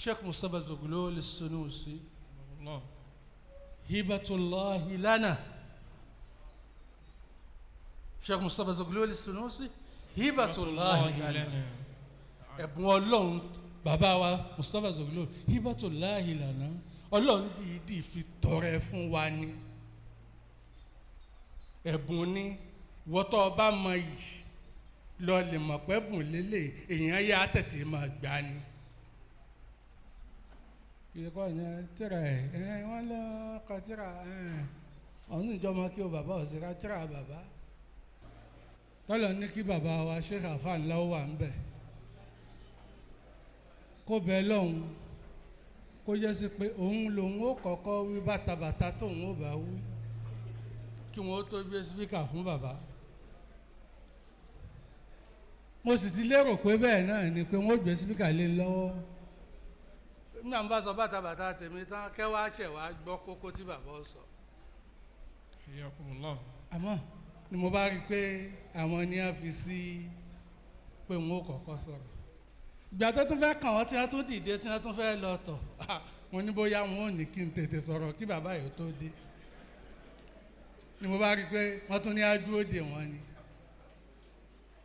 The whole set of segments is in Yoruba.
Sheikh Mustapha Zoghlol Sunusi, Allah. hibatullahi lana. Sheikh Mustapha Zoghlol Sunusi, hibatullahi lana. Ẹ̀bùn Ọlọ́run bàbá wa Mustapha Zoghlol, hibatullahi lana, Ọlọ́run dìídì fi tọrẹ fún wa ni. Ẹ̀bùn ni wọ́tọ́ ọba mọ yìí lọ lè mọ̀ pé bùn lélẹ̀, èèyàn yá tètè máa gbà ni. Kíkọ́ ní tíra ẹ̀ ẹ̀ wọ́n lọ ka tíra ẹ̀ ọ̀hún sì jọmọ kí o bàbá ò sí ka tíra bàbá. Tọ́lọ̀ ní kí bàbá wa Sheikh Afa ńlá ó wà ń bẹ̀ kó bẹ́ẹ̀ lọ́hùn kó jẹ́ sí pé òun lòun ó kọ́kọ́ wí bàtàbàtà tóun ó bá wí kí wọ́n tó gbé spíkà fún bàbá. Mo sì ti lérò pé bẹ́ẹ̀ náà ni pé wọ́n ó gbé spíkà lé lọ́wọ́. Nígbà mo bá sọ bàtàbàtà tèmi tán, kẹwàá ṣẹ̀ wá gbọ́ kókó tí bàbá ó sọ. Hayyakumullah. Àmọ́ ni mo bá rí i pé àwọn ni a fi sí pé wọn ò kọ́kọ́ sọ̀rọ̀. Ìgbà tó tún fẹ́ kàn wọ́n, tí wọ́n tún dìde, tí wọ́n tún fẹ́ lọ tọ̀, mo ní bóyá wọn ò ní kí n tètè sọ̀rọ̀ kí bàbá yìí tó dé. Ni mo bá rí i pé wọ́n tún ní á dúró dè wọ́n ni.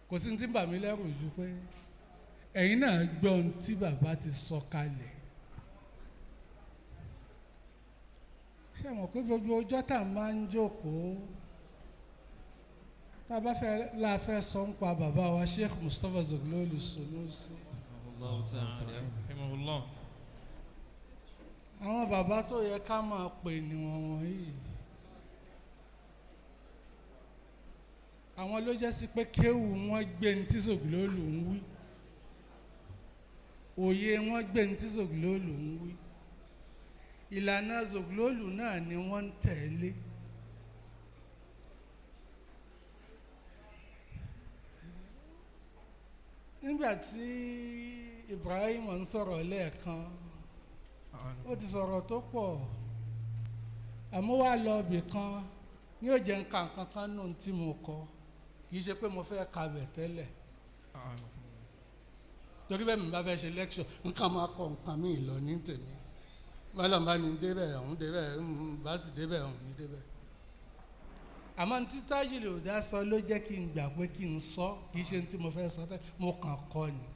Kò sí ní tí ń bà mí lẹ́rù ju pé ẹ̀yin náà gbọ́ ohun tí bàbá ti sọ kalẹ̀. Ṣé mọ̀ pé gbogbo ọjọ́ tá a máa ń jókòó, tá a bá fẹ́ la fẹ́ sọ ń pa bàbá wa Sheikh Mustapha Zoghlol Sunusi. Allahu ta'ala. Rahimahullah. Àwọn bàbá tó yẹ ká máa pè ní wọn wọ̀nyí. Àwọn ló jẹ́ sí pé kéwù wọn gbé ní tí Zoghlol ń wí, òye wọn gbé ní tí Zoghlol ń wí, ìlànà Zoghlol náà ni wọ́n ń tẹ̀lé. Nígbà tí Ibrahim ń sọ̀rọ̀ lẹ́ẹ̀kan, ó ti sọ̀rọ̀ tó pọ̀, àmọ́ wá lọ ibì kan ní ó jẹ́ nǹkan kankan nù tí mo kọ, kì í ṣe pé mo fẹ́ kabẹ̀ tẹ́lẹ̀, torí bẹ́ẹ̀ mi bá fẹ́ ṣe lecture, nǹkan máa kọ nǹkan mi lọ ní tèmi, bọ́lá bá ní débẹ̀ ọ̀hún débẹ̀, bá sì débẹ̀ ọ̀hún ní débẹ̀. Àmọ́ tí Tajul Huda sọ ló jẹ́ kí n gbà pé kí n sọ, kì í ṣe tí mo fẹ́ sọ tẹ́lẹ̀, mo kàn kọ́ ni.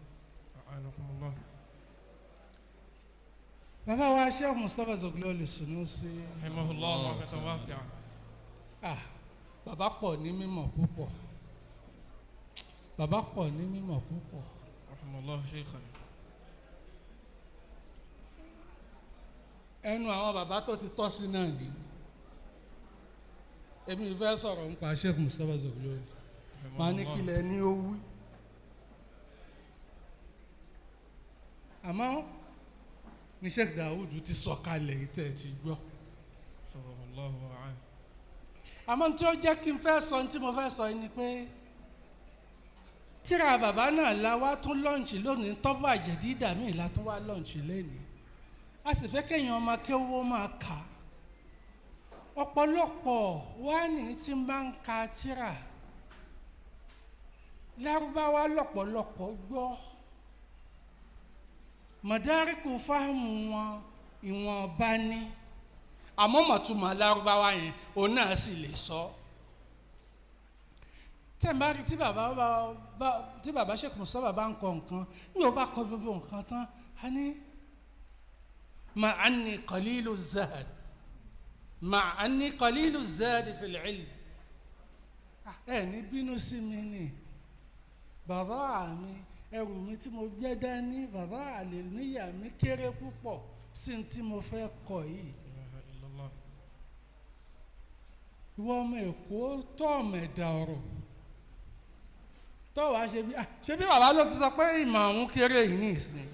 Bàbá wa Sheikh Mustapha Zoghlol Sunusi. Rahimahullah rahmatan wasi'a. Bàbá pọ̀ ní mímọ̀ púpọ̀. Bàbá pọ̀ ní mímọ̀ púpọ̀. Rahimahullah shaykhana. Ẹnu àwọn bàbá tó ti tọ́ sí náà ni. Èmi fẹ́ sọ̀rọ̀ nípa Sheikh Mustapha Zoghlol. Màá ní kílẹ̀ ní ó wí. Àmọ́ ní Sheikh Dawood ti sọ̀kalẹ̀ tẹ̀ ti gbọ́. Àmọ́ tí ó jẹ́ kí n fẹ́ sọ tí mo fẹ́ sọ ni pé tíra bàbá náà la wá tún lọ́ǹṣì lónìí, tọ́bọ̀ àjẹ̀dídà míì la tún wá lọ́ǹṣì lónìí. A sì fẹ́ kéèyàn ọmọ kéwọ́ máa kà á. Ọ̀pọ̀lọpọ̀ wá ní tí máa ń ka tíra Lárúbáwá lọ́pọ̀lọpọ̀ gbọ́. Mọ̀dáríkù fáhùn wọn ìwọ̀nba ní, àmọ́ mọ̀túmọ̀ Lárúbáwá yẹn òun náà sì lè sọ. Tẹ̀mbárí tí bàbá bá tí bàbá Sheikh Mustapha bá ń kọ nǹkan, ní o bá kọ gbogbo nǹkan tán, a ní ma'anni qalilu zahad, ma'anni qalilu zahad fil ilm. Ẹ ní bínú sí mi ni bàbá mi, ẹrù mi tí mo gbé dání, bàbá àlè níyà mi kéré púpọ̀ sí tí mo fẹ́ kọ yìí. Ìwọ ọmọ Èkó tó ọmọ ẹ̀dà ọ̀rọ̀ tó wàá ṣe bí ṣe bí bàbá ló ti sọ pé ìmọ̀ àwọn kéré yìí nìsín.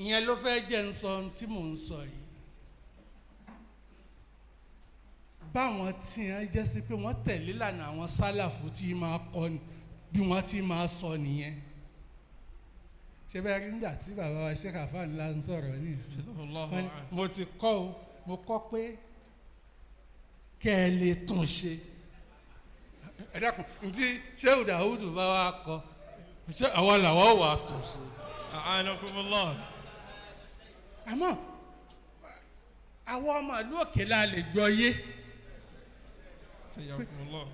Ìyẹn ló fẹ́ jẹ́ ń sọ ohun tí mò ń sọ yìí. Báwọn tí wọ́n jẹ́ sí pé wọ́n tẹ̀lé lànà àwọn sálàfù tí máa kọ́ ni bí wọ́n ti máa sọ nìyẹn. Ṣé bẹ́ẹ̀ rí nígbà tí bàbá wa Sheikh Afa ńlá ń sọ̀rọ̀ ní ìsìn? Mo ti kọ́ o, mo kọ́ pé kẹ́ ẹ lè tún ṣe. Ẹ dákun, ntí Sheikh Dawood bá wa kọ, ṣé àwa làwa wà tún ṣe? أعانكم الله. Àmọ́ àwọn ọmọ ìlú òkè la lè gbọ́ yé. حياكم الله.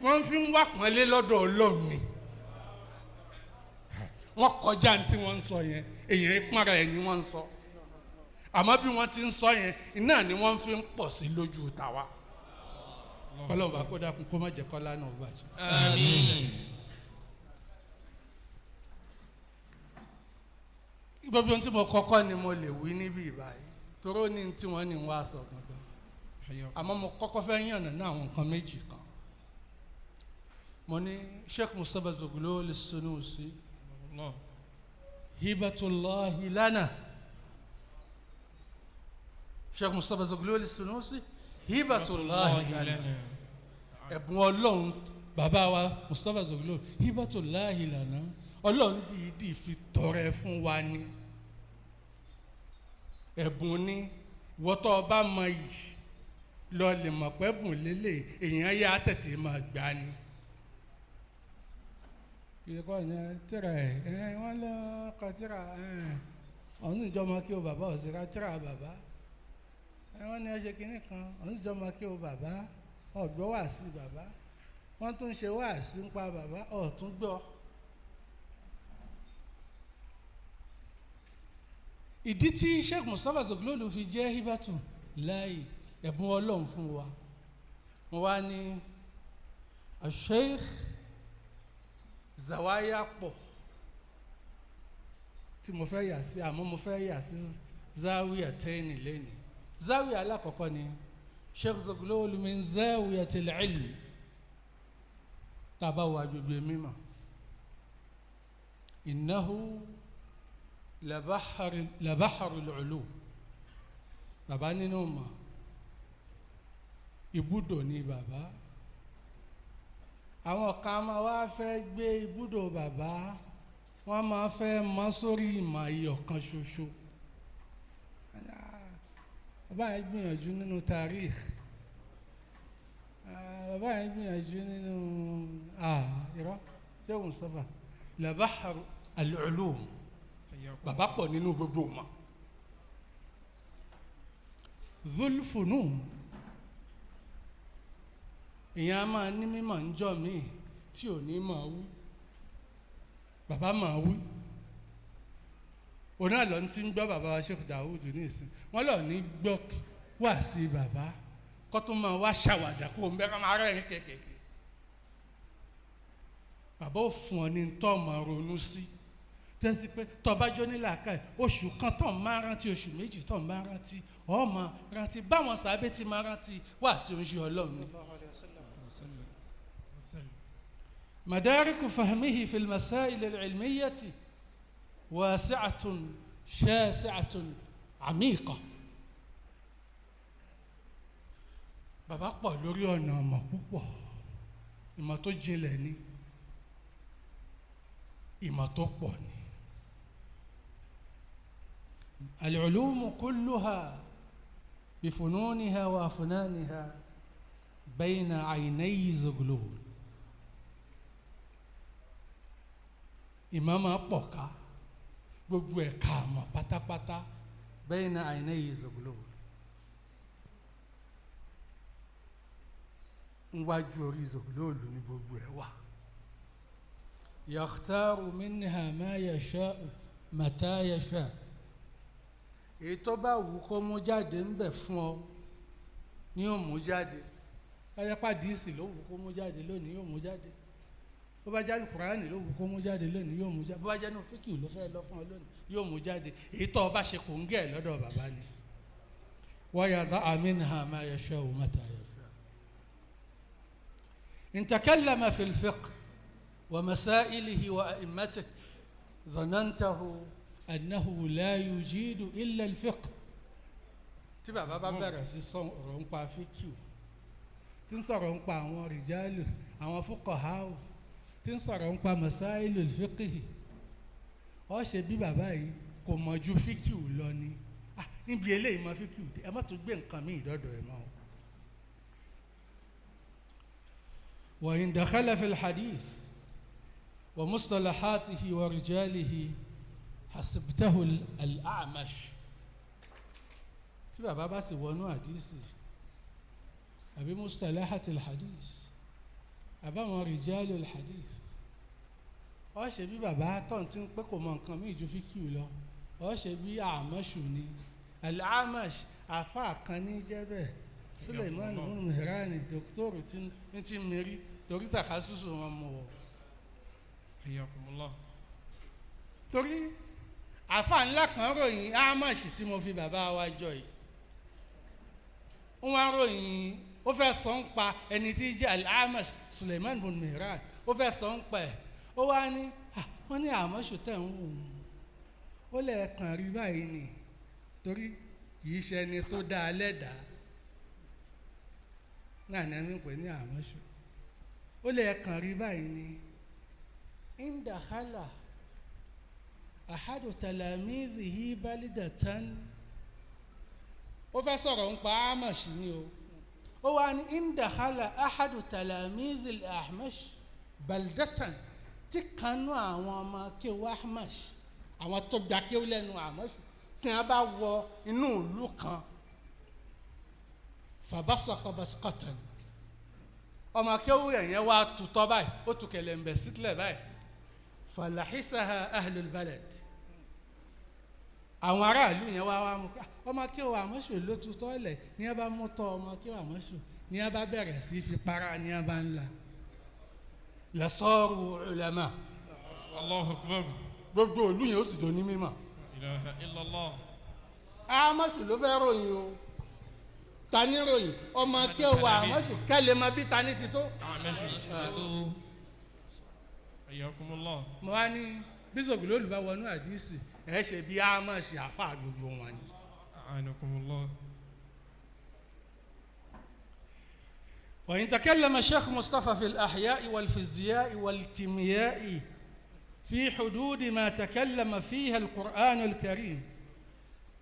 Wọ́n fi ń wá pọ́nlé lọ́dọ̀ Ọlọ́run ni. Wọ́n kọjá ní tí wọ́n ń sọ yẹn, èèyàn ìpínra ẹ̀ ni wọ́n ń sọ. Àmọ́ bí wọ́n ti ń sọ yẹn iná ni wọ́n fi ń pọ̀ sí lójú tàwa. Kọ́lọ́mù bá kó dákun kó má jẹ́ kọ́lá náà bàjẹ́. آمين. Gbogbo ohun tí mo kọ́kọ́ ni mo lè wí níbí ìbáyìí toró ní tí wọ́n ní wá sọ gangan. حياكم. Àmọ́ mo kọ́kọ́ fẹ́ yànnà ní àwọn nǹkan méjì kan. Mo ní Sheikh Mustapha Zoghlol Sunusi الله. hibatullahi lana. Sheikh Mustapha Zoghlol Sunusi hibatullahi lana. لنا. Ẹ̀bùn Ọlọ́run bàbá wa Mustapha Zoghlol hibatullahi lana, Ọlọ́run dìídì fi tọrẹ fún wa ni. Ẹ̀bùn ni wọ́tọ́ ọba mọ yìí lọ lè mọ̀ pé bùn lélẹ̀ èèyàn yá tètè máa gbà ni. Ìkọ́ ni tíra ẹ̀ wọ́n lọ ka tíra ẹ̀ ọ̀hún sì jọ máa kí o bàbá ọ̀sẹ̀ ka tíra bàbá ẹ̀ wọ́n ní ẹ ṣe kinní kan ọ̀hún sì jọ máa kí o bàbá ọ̀gbọ́ wà sí bàbá wọ́n tún ṣe wáàsí ń pa bàbá ọ̀tún gbọ́. Ìdí tí Sheikh Mustapha Zoghlol fi jẹ́ hibatu láì ẹ̀bùn Ọlọ́run fún wa, mo wá ní Sheikh zawaya pọ̀ tí mo fẹ́ yà sí, àmọ́ mo fẹ́ yà sí zawiya tẹ́ẹ̀nì lẹ́ni. Zawiya alákọ̀ọ́kọ́ ni Sheikh Zoghlol min zawiyatil ilm, tàbá wà gbogbo mímọ́ innahu labaharul ulum. Bàbá nínú mọ̀ ibùdó ni bàbá. Àwọn kan máa wá fẹ́ gbé ibùdó bàbá, wọ́n máa fẹ́ mọ́ sórí ìmọ̀ iyọ̀ kan ṣoṣo. Bàbá yẹn gbìyànjú nínú tarikh, bàbá yẹn gbìyànjú nínú irọ́. Sheikh Mustapha labaharu al-ulum, bàbá pọ̀ nínú gbogbo mọ̀. Zulfunu ìyẹn a máa ní mímọ̀ ń jọ míì tí ò ní máa wí, bàbá máa wí. Òun náà lọ ti ń gbọ́ bàbá wa Sheikh Dawood ní ìsìn, wọ́n lọ ní gbọ́ wá sí bàbá kó tó máa wá ṣàwàdà kó o ń bẹ́ ká máa rẹ́rìn kékèké. Bàbá ò fún ọ ní tọ́ máa ronú sí tẹ́sí pé tọ́bájọ́ nílà ká ẹ̀ oṣù kan tó máa rántí, oṣù méjì tó máa rántí, ọ máa rántí báwọn sàbẹ̀ ti máa rántí wá sí oúnjẹ Ọlọ́run ni. مدارك فهمه في المسائل العلمية واسعة شاسعة عميقة. Bàbá pọ̀ lórí ọ̀nà ọmọ púpọ̀, ìmọ̀ tó jinlẹ̀ ni, ìmọ̀ tó pọ̀ ni. العلوم كلها بفنونها وأفنانها بين عيني زغلول. Ìmọ̀ máa pọ̀ ká gbogbo ẹ̀ka àmọ̀ pátápátá bayna aynay Zoghlol. Níwájú orí Zoghlol ní gbogbo ẹ̀ wà. Yakhtaru minha ma yasha'u mata yasha. Èyí tó bá wù kó mú jáde ń bẹ̀ fún ọ ní yóò mú jáde. Káyápá díìsì ló wù kó mú jáde lónìí yóò mú jáde. Bó bá jáde Kùránì ló wù kó mú jáde lónìí yóò mú jáde. Bó bá jáde fíkì ló fẹ́ lọ fún ọ lónìí yóò mú jáde. Èyí tó o bá ṣe kò ń gẹ̀ lọ́dọ̀ bàbá ni. Wa yada'a minha ma yasha'u mata yasha. In takallama fil fiqh wa masailihi wa a'immatihi dhanantahu annahu la yujidu illa al fiqh. Tí bàbá bá bẹ̀rẹ̀ sí sọ̀rọ̀ nípa fíkì, tí ń sọ̀rọ̀ nípa àwọn rìjálù, àwọn fuqaha, tí ń sọ̀rọ̀ nípa masailu fiqhi, ó ṣe bí bàbá yìí kò mọ̀ ju fíkì lọ ni. Níbi eléyìí mọ fíkì dé, ẹ má tún gbé nǹkan míì dọ́dọ̀ ẹ mọ́ o. Wa in dakhala fil hadith wa mustalahatihi wa rijalihi Hasibtahu al-A'mash. Tí bàbá bá sì wọnú àdísì àbí mustalahat al-hadith àbáwọn rijalu al-hadith, ó ṣe bí bàbá tó ń tí ń pé kò mọ nǹkan míì ju fíkìú lọ, ó ṣe bí Àmọ́ṣù ni. Al-A'mash àfa kan ní jẹ́ bẹ́ẹ̀, Suleiman ibn Mihrani, dòkítọ́rù tí ń ti mérí torí tàkásùsù wọn mọ̀ wọ̀. Hayyakumullah. Torí àfa ńlá kan ròyìn A'mash tí mo fi bàbá wa jọ yìí, wọ́n ròyìn, ó fẹ́ sọ ń pa ẹni tí í jẹ́ Al-A'mash Suleiman ibn Mihran, ó fẹ́ sọ ń pa ẹ̀, ó wá ní wọ́n ní A'mash tẹ̀ ń wò ó, ó lẹ́ẹ̀kan rí báyìí ni, torí kì í ṣe ẹni tó dáa lẹ́dàá náà ní ẹni pè ní A'mash, ó lẹ́ẹ̀kan rí báyìí ni. Indakhala ahadu talamizihi balidatan, ó fẹ́ sọ̀rọ̀ ń pa A'mash ni o, ó wá ní indakhala ahadu talamizi A'mash baldatan, tí kanú àwọn ọmọ kéwú A'mash, àwọn tó gba kéwú lẹ́nu A'mash, tí wọ́n bá wọ inú ìlú kan, fabasaqa basqatan, ọmọ kéwú rẹ̀ yẹn wá tutọ́ báyìí, ó tu kẹlẹ̀ǹbẹ̀ sílẹ̀ báyìí, falahisaha ahlul balad, àwọn aráàlú yẹn wá wá mú ká ọmọ kéwú A'mash ló tutọ́ lẹ̀, ní ẹ bá mú tọ́ ọmọ kéwú A'mash, ní ẹ bá bẹ̀rẹ̀ sí fi para, ní ẹ bá ń la lasaru ulama. Allahu akbar. Gbogbo ìlú yẹn ó sì dòní mímọ̀. Ilaha illallah. A'mash ló fẹ́ ròyìn o, tani ròyìn ọmọ kéwú A'mash kẹ́lẹ́ mọ bí tani ti tó. A'mash. Hayyakumullah. Mo wá ní bísọ̀bù lóòlù bá wọnú àdìsí ẹ ṣe bí A'mash àfa gbogbo wọn ni. A'anakumullah. وإن تكلم الشيخ مصطفى في الأحياء والفيزياء والكيمياء في حدود ما تكلم فيها القرآن الكريم،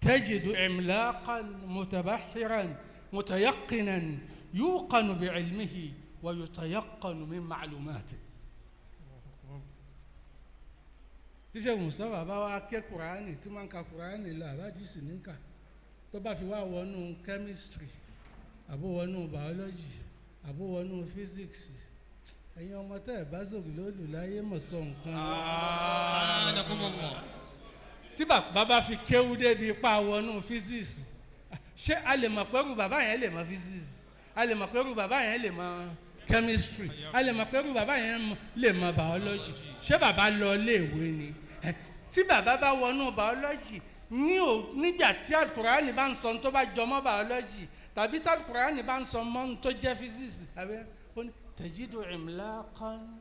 تجد عملاقا متبحرا متيقنا يوقن بعلمه ويتيقن من معلوماته. Tíṣe Mustapha bá wá ké Kùránì, tí máa ń ka Kùránì lọ àbádìsí níkà, tó bá fi wá wọnú chemistry àbó wọnú biology àbó wọnú physics, ẹ̀yin ọmọ tẹ́ ẹ̀ bá zògì lóòlù láyé mọ̀ sọ nǹkan lọ. Tí bàbá bá fi kéwú débi ipá wọnú physics, ṣé a lè mọ̀ pẹ́rù bàbá yẹn lè mọ̀ physics, a lè mọ̀ pẹ́rù bàbá yẹn lè mọ̀ chemistry, a lè mọ̀ pẹ́rù bàbá yẹn lè mọ̀ biology? Ṣé bàbá lọ léèwé ni? Tí bàbá bá wọnú biology ní o, nígbà tí Alukurani bá ń sọ tó bá jọmọ́ biology tàbí tí Alukurani bá ń sọ mọ́ tó jẹ́ physics, tàbí ó ní tajidu imlaqan,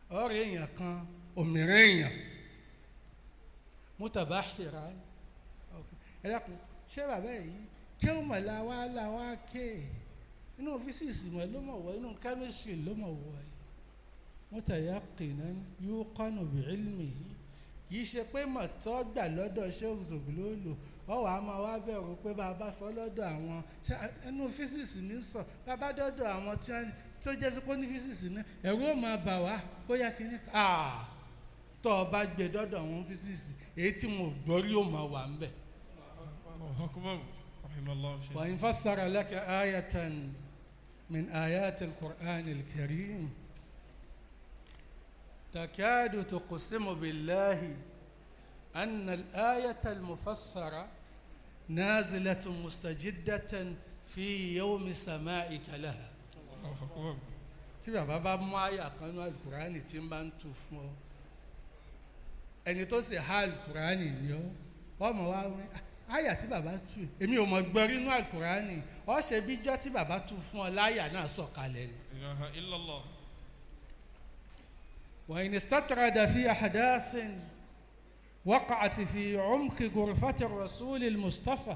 ọ̀rẹ́ èèyàn kan, òmìnira èèyàn, mutabahiran. Ẹ dákun, ṣé bàbá yìí kéwù mọ̀ la wá ké inú physics mọ̀ ló mọ̀ wọ̀, inú chemistry ló mọ̀ wọ̀ yìí? Mutayaqinan yuqanu bi'ilmihi, kì í ṣe pé mọ̀tọ́ gbà lọ́dọ̀ Sheikh Zogololo ọ wàá máa wá bẹ̀rù pé bàbá sọ lọ́dọ̀ àwọn ẹnu physics ní sọ, bàbá dọ́dọ̀ àwọn tí wọ́n tó jẹ́ sí pé ní physics ní, ẹ̀rù ó máa bà wá bóyá kìíní tọ́ ọ bá gbé dọ́dọ̀ àwọn physics, èyí tí wọn ò gbọ́rí ó máa wà ń bẹ̀. Allahu akbar. Rahimallahu shaykh. Wa in fassara laka ayatan min ayati al-Qur'an al-Karim takadu tuqsimu billahi أن الآية المفسرة نازلة مستجدة في يوم سمائك لها. Allahu akbar. Tí bàbá bá mú àyà kan ní alukurani tí ń bá ń tu fún ọ, ẹni tó sì há alukurani ni ọ, ọmọ wa wí àyà tí bàbá tu èmi ò mọ̀ gbọ́ rínú alukurani, ọ ṣe bíjọ́ tí bàbá tu fún ọ láyà náà sọ̀kalẹ̀ ni. Ilaha illallah. وإن استطرد في أحداث وقعت في عمق غرفة الرسول المصطفى،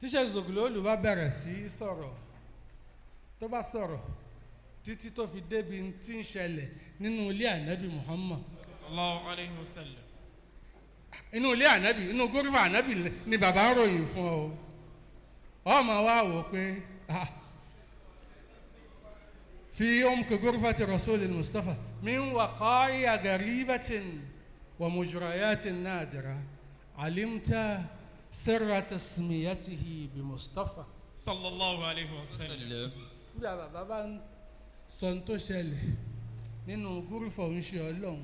tíṣe Zogololu bá bẹ̀rẹ̀ sí í sọ̀rọ̀, tó bá sọ̀rọ̀ títí tó fi débi tí ń ṣẹlẹ̀ nínú ilé ànábì Muhammad Sallallahu alayhi wa sallam. Inú ilé ànábì, inú gúrúfà ànábì ni bàbá ń ròyìn fún ọ, ọmọ wa wò pé في عمق غرفة الرسول المصطفى من وقائع غريبة ومجريات نادرة علمت سر تسميته بمصطفى. Sallallahu alayhi wa sallam. وسلم. Bí a bàbá bá ń sọ ohun tó ṣẹlẹ̀ nínú gúrúfọ̀ ń ṣe ọlọ́run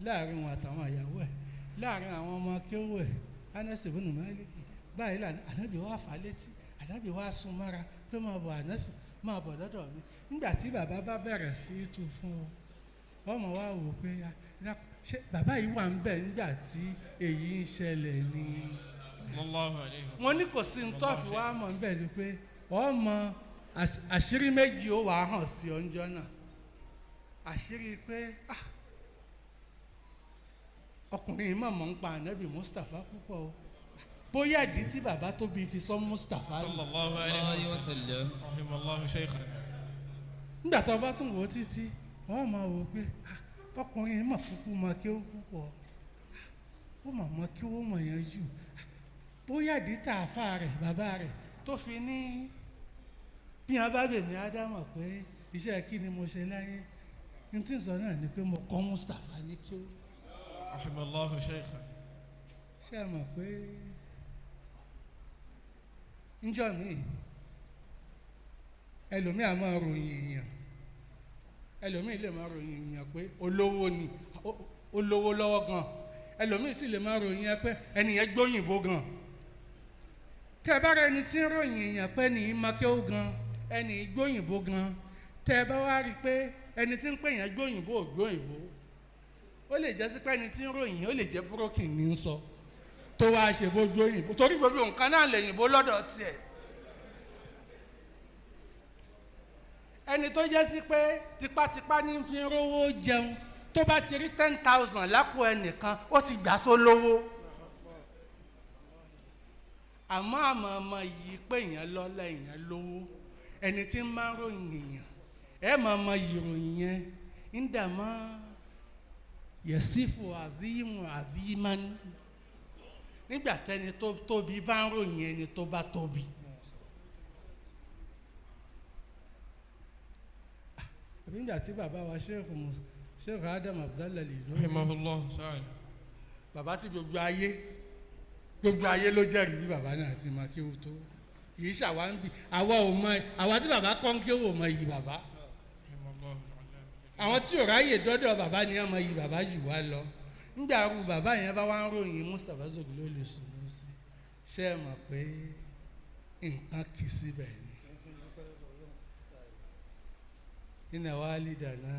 láàrin wọn àtàwọn àyàwó ẹ̀, láàrin àwọn ọmọ akéwò ẹ̀, Anas ibn Malik báyìí lànà ànábì wá fà á létí, ànábì wá sún mára pé máa bọ̀ Anas, máa bọ̀ lọ́dọ̀ mi. Nígbà tí bàbá bá bẹ̀rẹ̀ sí í tu fún ọ, ọmọ wa wò pé ṣé bàbá yìí wà ń bẹ̀ nígbà tí èyí ń ṣẹlẹ̀ ni? Sallallahu alayhi wa sallam. Wọ́n ní kò sí ní tọ́ọ̀fù wa mọ̀ ń bẹ̀ ni pé ọmọ àṣírí méjì ó wàá hàn sí ọjọ́ náà. Àṣírí pé ọkùnrin yìí mọ̀mọ́ ń pa ànábì Mustapha púpọ̀ o, bóyá ìdí tí bàbá tó bí fi sọ Mustapha nù. Sallallahu alayhi alayhi wa wa sallam. sallam. Rahimallahu shaykhana. Nígbà tó bá tún wò ó títí, wọ́n máa wò ó pé ọkùnrin yìí mọ̀ kúkú mọ kí ó púpọ̀, ó mọ̀ mọ́ kí ó mọ̀ yẹn jù, bóyá ìdí tá a fa rẹ̀ bàbá rẹ̀ tó fi ní bí wọn bá bèmí ádámọ̀ pé iṣẹ́ kí ni mo ṣe láyé, n tí ń sọ náà ni pé mo kọ́ Mustapha ní kí ó. Rahimallahu shaykhana. Ṣé ẹ mọ̀ pé njọ́ mi ẹlòmíì á máa ròyìn èèyàn, ẹlòmíì lè máa ròyìn èèyàn pé olówó ni, olówó lọ́wọ́ gan, ẹlòmíì sì lè máa ròyìn ẹ pé ẹnìyẹn gbóyìnbó gan. Tẹ bá rẹ ẹni tí ń ròyìn èèyàn pé ní makéwó gan, ẹni gbóyìnbó gan, tẹ bá wá rí i pé ẹni tí ń pè yẹn gbóyìnbó ò gbóyìnbó, ó lè jẹ́ sí pé ẹni tí ń ròyìn ó lè jẹ́ búrókìn ní í sọ tó wáá ṣe bó gbóyìnbó, torí gbogbo nǹkan náà lèyìnbó lọ́dọ̀ tiẹ̀. Ẹni tó jẹ́ sí pé tipátipá ní fi ń rówó jẹun, tó bá ti rí 10,000 lápò ẹnìkan ó ti gbà só lówó. Àmọ́ àmọ́ ọmọ yìí pé èèyàn lọ́lá, èèyàn lówó, ẹni tí ń máa ń ròyìn èèyàn ẹ máa mọ ìròyìn yẹn ń dà mọ́ yẹ̀sífù àzímù àzímánì nígbà tẹni tó tóbi bá ń ròyìn ẹni tó bá tóbi. Àbí nígbà tí bàbá wa Sheikh Adam Abdallah Al-Ilory, Rahimahullah ta'ala. bàbá tí gbogbo ayé ló jẹ́rìí bí bàbá náà ti máa kéwú tó, kì í ṣàwa ń bì, àwa ò mọ, àwa tí bàbá kọ́ ń kéwú ò mọ iyì bàbá. Rahimallahu ta'ala. Àwọn tí ò ráyè dọ́dọ̀ bàbá ni wọ́n mọ iyì bàbá jù wá lọ. Nígbà arú bàbá yẹn bá wá ń ròyìn Mustapha Zoghloli Sunusi, ṣé ẹ mọ̀ pé nǹkan kì í síbẹ̀ ni? Inna walidana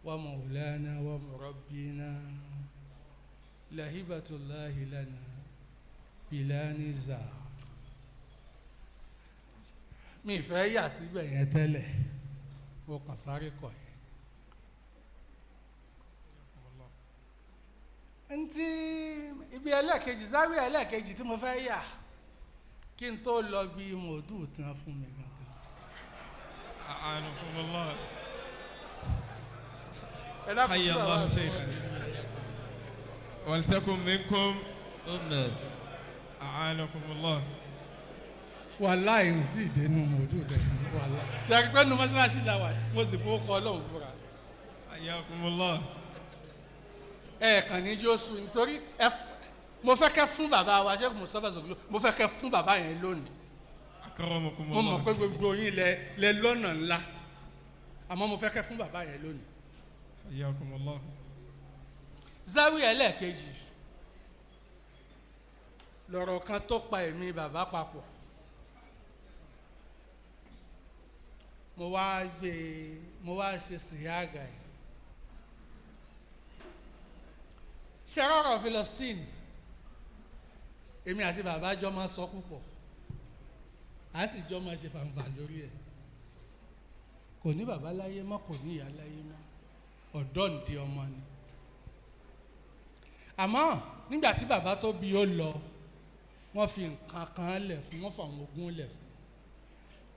wa maulana wa murabbina lahibatullahi lana bila niza. Mi fẹ́ yà síbẹ̀ yẹn tẹ́lẹ̀, mo kàn sáré kọ̀ yẹn. Ntí ibi ẹlẹ́ẹ̀kejì, sáré ẹlẹ́ẹ̀kejì tí mo fẹ́ yà kí n tó lọ bí mòdù tán fún mi gangan. A'anakumullah. Ẹ dákun Hayya sí bàbá Allahu mi. shaykhana. Waltakum minkum. Ummah. A'anakumullah. Wàláì ń tí ì dénú mòdù dẹ̀, wàláì. Ṣé ẹ pẹ́ nu mọ́ṣáláṣí la wà, mo sì fowó kọ Ọlọ́run fúnra. Hayyakumullah. Ẹ kàn ní Jósù nítorí mo fẹ́ kẹ́ fún bàbá wa Sheikh Mustapha Zoglo, mo fẹ́ kẹ́ fún bàbá yẹn lónìí. Akramakumullah. Mo mọ̀ pé gbogbo yín lẹ lọ́nà ńlá, àmọ́ mo fẹ́ kẹ́ fún bàbá yẹn lónìí. Hayyakumullah. Záwí ẹlẹ́ẹ̀kejì lọ̀rọ̀ kan tó pa èmi bàbá papọ̀. Mo wá gbé, mo wá ṣe síyáàgà ẹ̀. Ṣé rọ̀rọ̀ Philistine, èmi àti bàbá jọ máa sọ púpọ̀, a sì jọ máa ṣe fàǹfà lórí ẹ̀. Kò ní bàbá láyé mọ́, kò ní ìyá láyé mọ́, ọ̀dọ́ ǹdí ọmọ ni. Àmọ́ nígbà tí bàbá tó bí ó lọ, wọ́n fi nǹkan kan lẹ̀ fún, wọ́n fàwọn ogún lẹ̀ fún.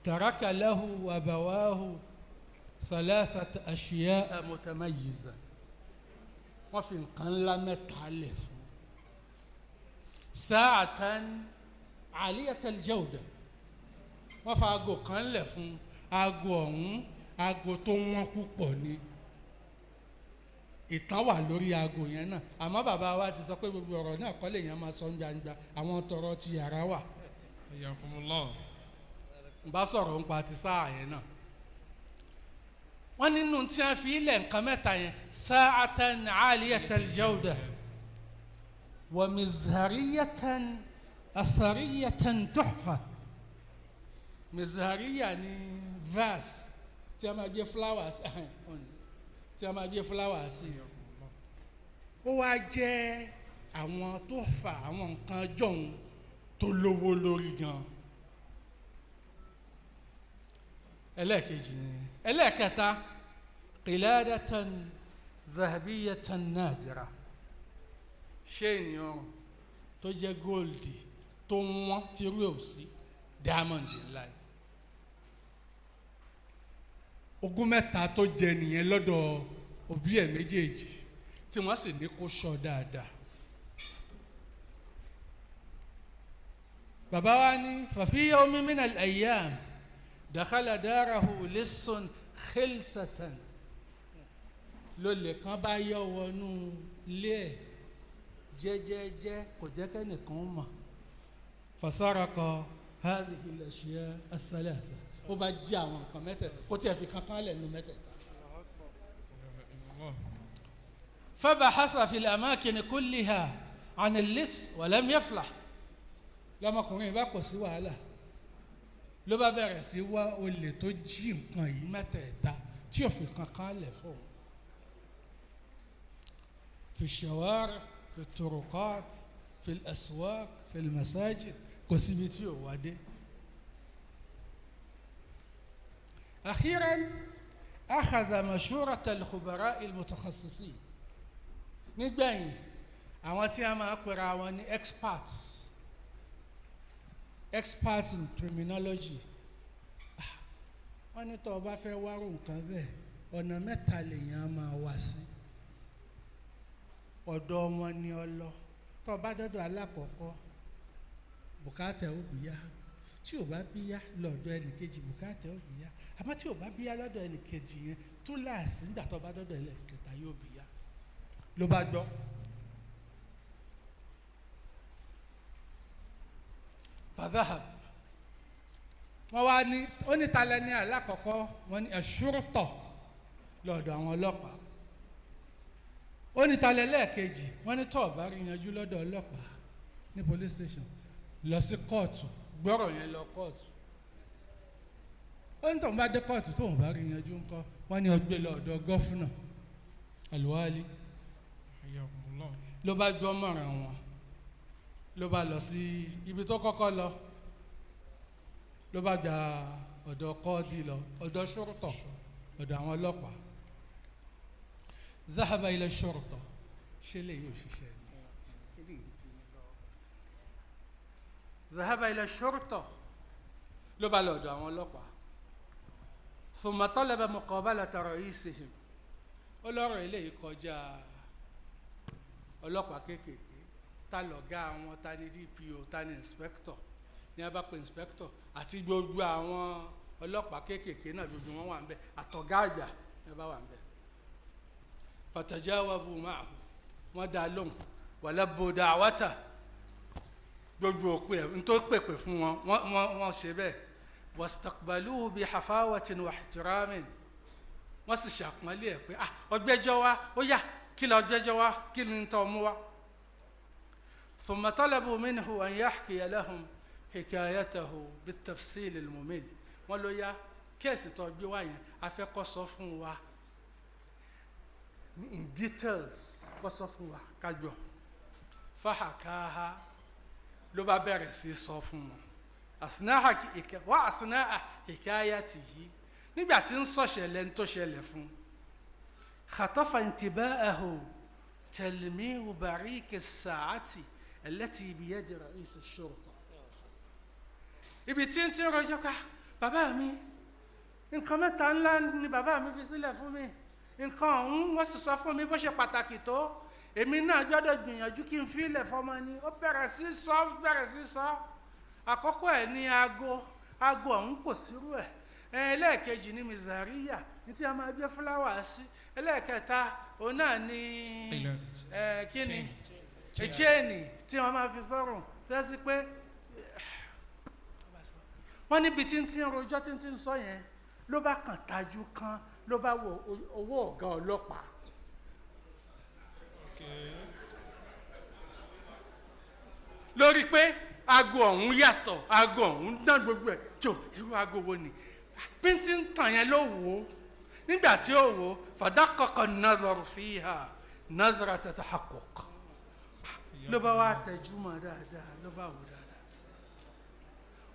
Taraka lahu abawahu thalathata ashiya'a mutamayyiza. Wọ́n fi nǹkan ńlá mẹ́ta lẹ̀ fún. Sa'atan aliyatal jawda. Wọ́n fa aago kan lẹ̀ fún, aago ọ̀hún aago tó wọ́n púpọ̀ ni. Ìtàn wà lórí aago yẹn náà, àmọ́ bàbá wa ti sọ pé gbogbo ọ̀rọ̀ náà kọ́ lèèyàn máa sọ ní gbangba, àwọn tọrọ ti yàrá wà. Hayyakumullah. N bá sọ̀rọ̀ nípa ti sáà yẹn náà, wọ́n nínú tí wọ́n fi ilẹ̀ nǹkan mẹ́ta yẹn: sa'atan 'aliyatal jawda wa mizhariyatan athariyatan tuhfa. Mizhariya ni vase tí a máa gbé flowers, tí a máa gbé flowers sí. Ó wá jẹ́ àwọn tuhfa, àwọn nǹkan jọ̀hún tó lówó lórí gan. Ẹlẹ́ẹ̀kejì ni. Ẹlẹ́ẹ̀kẹta, qiladatan zahabiyatan nadira, ṣé ènìyàn tó jẹ́ góòlì tó wọ́n tí irú ẹ̀ ò sí, diamond ńlá ni. Ogún mẹ́ta tó jẹ nìyẹn lọ́dọ̀ òbí ẹ̀ méjèèjì, tí wọ́n sì ní kó sọ dáadáa. Bàbá wa ní fa fi yawmin min al-ayyam dakhala darahu lissun khilsatan, lólè kan bá yọ wọnú ilé ẹ̀ jẹ́jẹ́jẹ́, kò jẹ́ kẹ́nìkan mọ̀. Fasaraka hadhihi al-ashya ath-thalatha, ó bá jí àwọn nǹkan mẹ́tẹ̀ẹ̀ta, kó tiẹ̀ fi kankan lẹ̀ nu mẹ́tẹ̀ẹ̀ta. Allah. Fabahatha fi al-amakin kulliha an al-liss wa lam yaflah. Lọmọkùnrin bá kò sí wàhálà, ló bá bẹ̀rẹ̀ sí wá olè tó jí nǹkan yìí mẹ́tẹ̀ẹ̀ta tí ò fi kankan lẹ̀ fóun. Fi shawari, fi turuqat, fi aswaq, fi masajid, kò síbi tí ò wá dé. أخيرا أخذ مشورة الخبراء المتخصصين. Nígbẹ̀yìn, àwọn tí a máa pera wọn ní experts in criminology, wọ́n ní tó o bá fẹ́ wárò nǹkan bẹ́ẹ̀, ọ̀nà mẹ́ta lèèyàn máa wá sí. Ọ̀dọ̀ wọn ni ọ lọ. Tó o bá dọ́dọ̀ alákọ̀ọ́kọ́, bùkátà ó bìyà. Tí o bá bíyá lọ́dọ̀ ẹnìkejì, bùkátà ó bíyá. Àmọ́ tí o bá bíyá lọ́dọ̀ ẹnìkejì yẹn, túláàsì nígbà tó o bá dọ́dọ̀ ẹlẹ́kẹta yóò bíyá. Ló bá gbọ́. Fadhahab, wọ́n wá ní ó ní talẹ́ ní alákọ̀ọ́kọ́, wọ́n ní ẹ̀ṣúrútọ̀, lọ́dọ̀ àwọn ọlọ́pàá. Ó ní talẹ́ lẹ́ẹ̀kejì, wọ́n ní tó o bá rí yanjú lọ́dọ̀ ọlọ́pàá ní police station, lọ sí kóòtù, gbọ́rọ̀ yẹn lọ kóòtù. Ó ní tóun bá dé kóòtù, tóun bá rí yanjú ńkọ́? Wọ́n ní ó gbé lọ ọ̀dọ̀ governor, alwali. Hayyakumullah. Ló bá gbọ́ mọ̀ràn wọn, ló bá lọ sí ibi tó kọ́kọ́ lọ, ló bá gba ọ̀dọ̀ kọ́ọ̀dì lọ, ọ̀dọ̀ ṣúrùtọ̀, ọ̀dọ̀ àwọn ọlọ́pàá. Zahaba ila ṣúrùtọ̀. Ṣé lè yóò ṣiṣẹ́ ni? Zahaba ila ṣúrùtọ̀, ló bá lọ ọ̀dọ̀ àwọn ọlọ́pàá. Thumma talaba muqabalata ra'isihim. Ó lọ́rọ̀ eléyìí kọjá ọlọ́pàá kéékèèké, ta lọ̀gá àwọn, ta ni DPO, ta ni inspector? Ní a bá pe inspector àti gbogbo àwọn ọlọ́pàá kéékèèké náà, gbogbo wọn wà ń bẹ̀, àtọ̀gá àgbà ní a bá wà ń bẹ̀. Fatajawabu ma'ahu, wọ́n dá lóhùn, walabbu da'wata, gbogbo òpè ẹ̀ tó pèpè fún wọn, wọ́n ṣe bẹ́ẹ̀. Wastaqbaluhu bi hafawatin wa ihtiramin, wọ́n sì ṣàpọ́nlé ẹ̀ pé, ah, ọgbẹ́jọ́ wa, ó yá, kí lọ ọgbẹ́jọ́ wa, kí ni tó mú wa. ثم طلبوا منه أن يحكي لهم حكايته بالتفصيل الممل. Wọ́n ló yá, case tó gbé wá yẹn, a fẹ́ kó sọ fún wa ní in details, kó sọ fún wa ká gbọ́. فحكاها, ló bá bẹ̀rẹ̀ sí sọ fún wọn. وأثناء حكايته, nígbà tí ń sọ̀ṣẹ̀lẹ̀ ń tó ṣẹlẹ̀ fún, خطف انتباهه تلميع بريق الساعة التي بيد رئيس الشرطة. Ibi tí ń tí ń rọjọ́ ká bàbá mi, nǹkan mẹ́ta ńlá ni bàbá mi fi sílẹ̀ fún mi, nǹkan ọ̀hún, wọ́n sì sọ fún mi bó ṣe pàtàkì tó, èmi náà gbọ́dọ̀ gbìyànjú kí n filẹ̀ fọmọ ni. Ó bẹ̀rẹ̀ sí sọ, bẹ̀rẹ̀ sí sọ. Àkọ́kọ́ ẹ̀ ní aago, aago ọ̀hún kò sírú ẹ̀. Ẹlẹ́ẹ̀kejì ní mizariya, ní tí a máa gbé fúláwà sí. Ẹlẹ́ẹ̀kẹta Òun náà ní ẹ kí ni chain tí wọ́n máa fi sọ́rùn tẹ́sí pé wọ́n níbi tí ń tí ń rojọ́ tí ń tí ń sọ yẹn, ló bá kàn tajú kan, ló bá wo owó ọ̀gá ọlọ́pàá. Lórí pé aago ọ̀hún yàtọ̀, aago ọ̀hún dán gbogbo ẹ̀ jò, irú aago wo ni píntì ń tàn yẹn? Ló wò ó. Nígbà tí ó wò ó, fadaqaqa an-nazar fiha nazrata tahaqquq, ló bá wá tẹjú mọ́ dáadáa, ló bá wò dáadáa.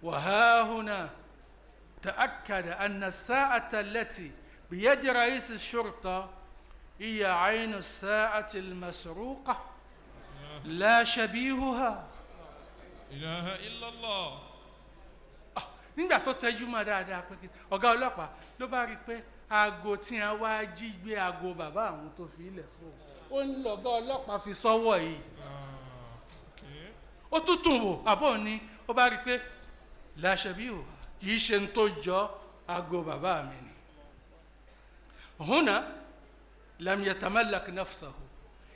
Wa hahuna ta'akkada anna as-sa'ata allati biyadi ra'is ash-shurta hiya 'aynu as-sa'ati al-masruqa la shabihuha. Ilaha illallah. Nígbà tó tẹjú mọ́ dáadáa pé ọ̀gá ọlọ́pàá, ló bá rí i pé aago tí wọ́n wá jí gbé, aago bàbá àwọn tó fi ilẹ̀ fún un, ó ń lọ̀gá ọlọ́pàá fi sọ́wọ́ yìí. Ó tútù wò àbọ̀ ní, ó bá rí i pé làṣẹbí ò kì í ṣe ń tó jọ, aago bàbá mi ni. Húnà lam yatamallak nafsahu,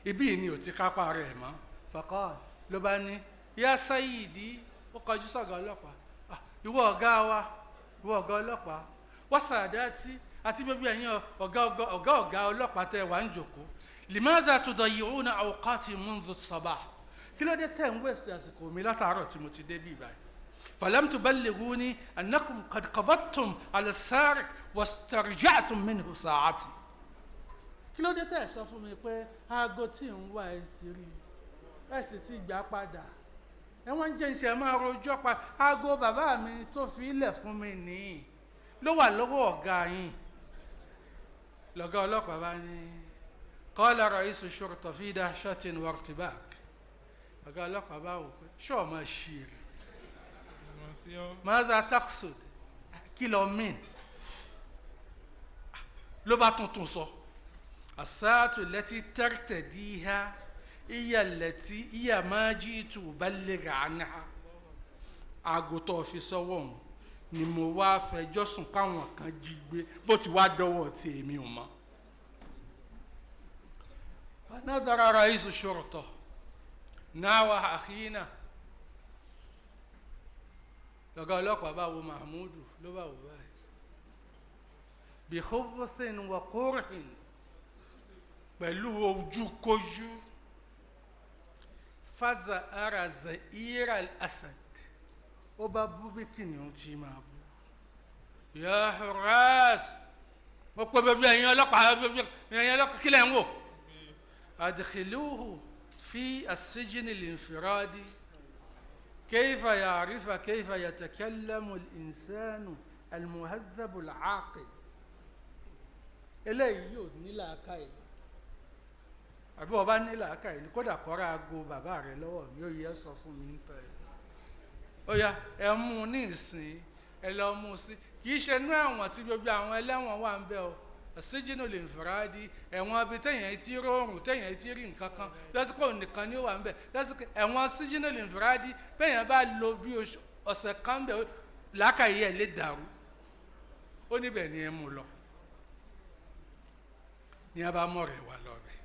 ibi ni ò ti kápá rẹ̀ mọ́. Faqal, ló bá ní, ya sayyidi, ó kọjú sọ̀gá ọlọ́pàá, ìwọ ọ̀gá wa, ìwọ ọ̀gá ọlọ́pàá, wa sàdáàtì, àti gbogbo ẹ̀yin ọ̀gá ọ̀gá ọ̀gá ọlọ́pàá tẹ́ wà ń jòkó, limadha tudayyuna awqati mundhu sabah, kí ló dé tẹ̀ ń wẹ̀sì àsìkò mi látàárọ̀ tí mo ti dé bí báyìí? Falam tuballighuni annakum qad qabadtum ala as-sariq wastarja'tum minhu sa'ati. Kí ló dé tẹ̀ sọ fún mi pé aago tí ń wá ẹ ti rí, ẹ sì ti gbà padà? Ẹ wọ́n ń jẹ́ ìṣẹ̀ máa rojọ́ pa aago bàbá mi tó fi ilẹ̀ fún mi nìyí ló wà lọ́wọ́ ọ̀gá yín. Lọ́gá ọlọ́pàá bá ní, qala ra'isu shurta fi dahshatin wa irtibak, ọ̀gá ọlọ́pàá bá wò pé ṣọ́ọ̀ máa ṣí rẹ̀. Maza taqsud, kí ló mean? Ló bá tuntun sọ, as-sa'atu allati tartadiha iya allati iya ma ji'tu uballigh anha, aago tó fi sọ́wọ́ òun ni mo wá fẹjọ́ sùn káwọn kan jí gbé, bó ti wá dọ́wọ́ tí èmi ò mọ̀. Fanadara ra'isu shurta náwà akhina, lọ́gá ọlọ́pàá bá wo Mahmudu, ló bá wò báyìí, bi khubuthin wa kurhin, pẹ̀lú ojúkojú, faza ara zaira al-asad, ó bá bú bí kìnìún tí máa bú. Ya hurras, mo pẹ́ bẹ́ẹ̀ bí ẹ̀yin ọlọ́pàá, ẹ̀yin ọlọ́pàá, kílẹ̀ ń wò? Adkhiluhu fi as-sijn al-infiradi kayfa ya'rifa kayfa yatakallamu al-insanu al-muhadhabu al-aqil. Eléyìí yóò ní làákàyè, àbí wọ́n bá ní làákàyè ní kódà kọ́ra aago bàbá rẹ̀ lọ́wọ́ mi, ó yẹ sọ fún mi ń pẹ́. Ó yá, ẹ mú un ní ìsìn, ẹ lọ mú un sí kì í ṣe inú ẹ̀wọ̀n tí gbogbo àwọn ẹlẹ́wọ̀n wà ń bẹ o, ṣíjínú lè fara di ẹ̀wọ̀n ibi téèyàn ti rọrùn, téèyàn ti rí nǹkan kan lásìkò nìkan ni ó wà ń bẹ lásìkò ẹ̀wọ̀n ṣíjínú lè fara di. Béèyàn bá lò bí ọ̀sẹ̀ kan bẹ, làákàyè ẹ̀ lè dàrú. Ó níbẹ̀ ni ẹ mú lọ, ní a bá mọ̀ rẹ̀ wà lọ bẹ̀.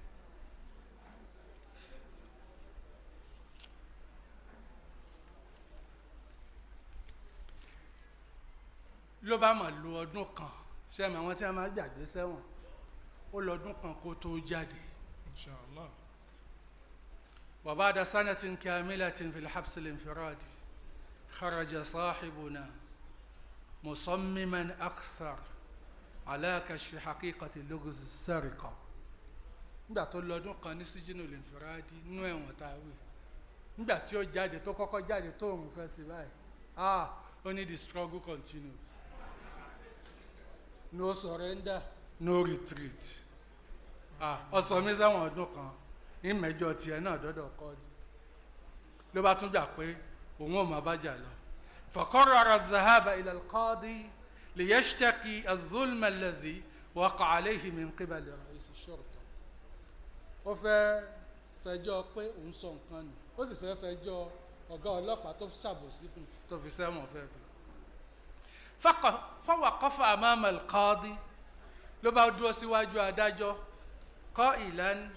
Ló bá mà lo ọdún kan, ṣé ẹ mọ̀ àwọn tí a máa gbàgbé sẹ́wọ̀n, ó lọ ọdún kan kó tó jáde. Inshallah. وبعد سنة كاملة في الحبس الانفرادي خرج صاحبنا مصمما أكثر على كشف حقيقة لغز السرقة. Nígbà tó lọ́dún kan ní síjínú l'infiradi nínú ẹ̀wọ̀n tá a wí, nígbà tí ó jáde, tó kọ́kọ́ jáde tó òun fẹ́ sí báyìí, ah, ó ní the struggle continue, no surrender, no retreat. Ah, ọsọ mi sẹ́wọ̀n ọdún kan ní mẹ́jọ tiẹ̀ náà dọ́dọ̀ kọ́ọ̀dù, ló bá tún gbà pé òun ò máa bájà lọ. فقرر الذهاب إلى القاضي ليشتكي الظلم الذي وقع عليه من قبل رئيس الشرطة. Ó fẹ́ fẹjọ́ pé òun sọ nǹkan nù, ó sì fẹ́ fẹjọ́ ọ̀gá ọlọ́pàá tó ṣàbòsí fún un tó fi sẹ́wọ̀n fẹ́ fi. فوقف أمام القاضي, ló bá dúró síwájú adájọ́. Qailan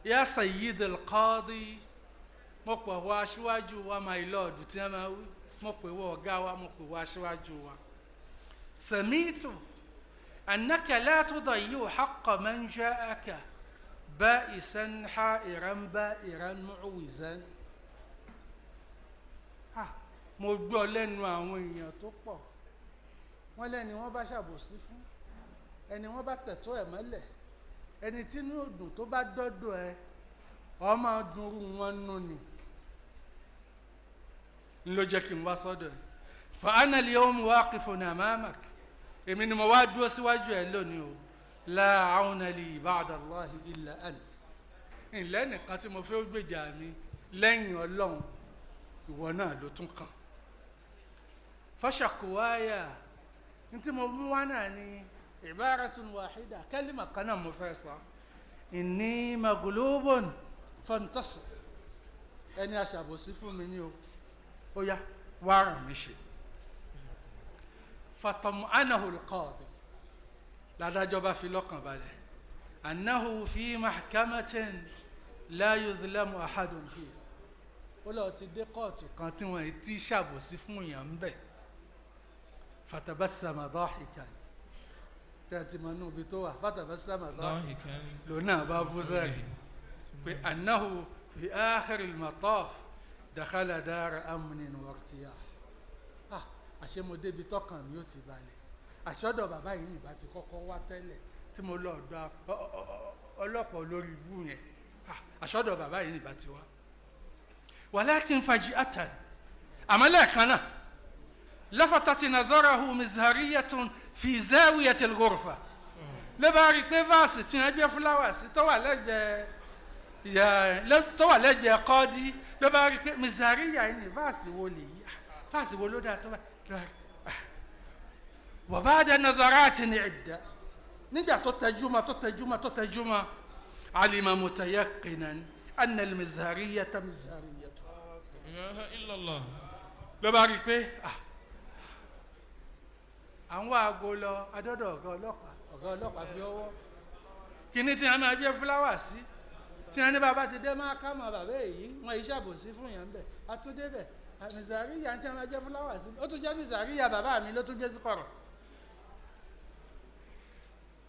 ya sayyid al-qadi, mo pè wá aṣíwájú wa, my lord, tí wọ́n máa wí, mo pè wá ọ̀gá wa, mo pè wá aṣíwájú wa. Sami'tu annaka la tudayyi'u haqqa man ja'aka ba'isan ha'iran ba'iran mu'wizan. Ah, mo gbọ́ lẹ́nu àwọn èèyàn tó pọ̀, wọ́n lẹ́ni wọ́n bá ṣàbòsí fún, ẹni wọ́n bá tẹ̀tọ́ ẹ̀ mọ́lẹ̀, ẹni tí inú òdùn tó bá dọ́dọ̀ ẹ, ọmọ dunrú wọn nù ni. N ló jẹ́ kí n wá sọ́dọ̀ ẹ̀. Fa ana al-yawma waqifun amamak, èmi ni mo wá dúró síwájú ẹ lónìí o. La auna li ba'da Allahi illa ant, ǹlẹ́ nìkan tí mo fẹ́ gbèjà mi lẹ́yìn Ọlọ́run, ìwọ náà ló tún kàn. Fashakuwaya, ntí mo mú wá náà ni ibaratun wahida, kálímà kan náà mo fẹ́ sọ, inni maglubun fantasir, ẹni aṣàbòsí fún mi ní o, ó yá wá ràn mí ṣe. Fatam'anahu al-qadi, ládájọ́ bá fi lọ́kàn balẹ̀, annahu fi mahkamatin la yuzlamu ahadun fiha, ó lọ ti dé kóòtù kan tí wọ́n ti ṣàbòsí fún èèyàn ń bẹ̀. Fatabassama dahikan, ṣé ẹ ti mọ inú ibi tó wà? Fatabassama dahikan, lòun náà bá bú sẹ́rìn pé annahu fi akhir al-mataf dakhala dar amnin wa irtiyah. Ah, àṣé mo débi tọkàn mi ó ti balẹ̀, àṣọdọ̀ bàbá yìí nìbá ti kọ́kọ́ wá tẹ́lẹ̀ tí mo lọ ọ̀dọ̀ ọlọ́pàá olórí ibú yẹn. Ah, àṣọdọ̀ bàbá yìí nìbá ti wá. Walakin faji'atan, àmọ́ lẹ́ẹ̀kan náà, lafatati nazarahu mizhariyatun fi zawiyati al-ghurfa, ló bá rí i pé vaasi tí wọ́n gbé fúláwà sí tó wà lẹ́gbẹ̀ẹ́, tó wà lẹ́gbẹ̀ẹ́ kọ́ọ́dí, ló bá rí i pé mizhariya yìí ní vaasi wo lèyí, vaasi wo ló dáa tó bá ló bá rí i. Wa ba'da nazaratin idda, nígbà tó tẹjúmọ́ tó tẹjúmọ́ tó tẹjúmọ́, alima mutayaqinan anna al-mizhariyata mizhariyatu. Ilaha illallah. Ló bá rí i pé àwọn aago lọ adọ́dọ̀ ọ̀gá ọlọ́pàá, ọ̀gá ọlọ́pàá fi ọwọ́ kíní tí wọ́n máa gbé fúláwà sí, tí wọ́n ní bàbá ti dé máa ká mọ́ bàbá èyí wọ́n yìí ṣàbòsí fún yàn bẹ́ẹ̀, atúndébẹ̀ mizariya tí wọ́n máa gbé fúláwà sí, ó tún jẹ́ mizariya bàbá mi ló tún gbé sí kọ̀rọ̀.